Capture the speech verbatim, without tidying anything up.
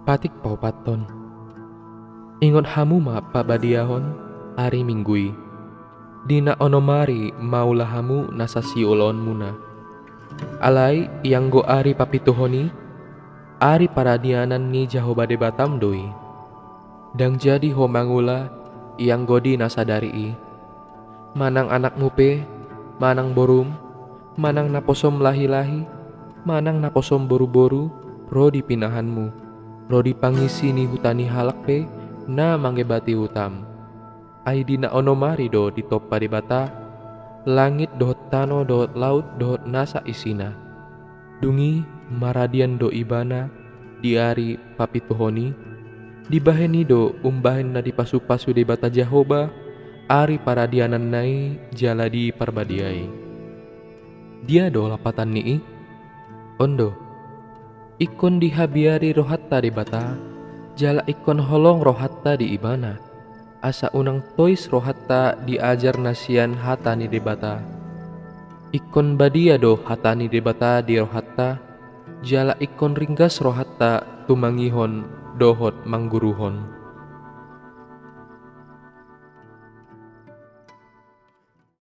Patik paopathon. Ingot hamu ma parbadiahon ari Minggu i, di na onom ari maula hamu nasa siulaonmuna. Alai ianggo ari papituhon i, ari paradianan ni Jahowa Debatam do i. Ndang jadi ho mangula ianggo di na sadari i. Manang anakmu pe, manang borum, manang naposom lahilahi, manang naposom boruboru, ro di pinahanmu, ro di pangisi ni huta ni halak pe na mangebati hutam. Ai di na onom ari do ditompa Debata langit dohot tano dohot laut dohot nasa isina. Dung i maradian do ibana di ari papituhon i, dibahen i do umbahen na dipasupasu Debata Jahowa ari paradiananna i jala diparbadiai. Dia do lapatan ni i? On do, ingkon dihabiari rohanta Debata, jala ingkon holong rohanta di Ibana, asa unang tois rohanta di ajar na sian hata ni Debata. Ingkon badia do hata ni Debata di rohanta, jala ingkon ringgas rohanta tumangihon dohot mangguruhon.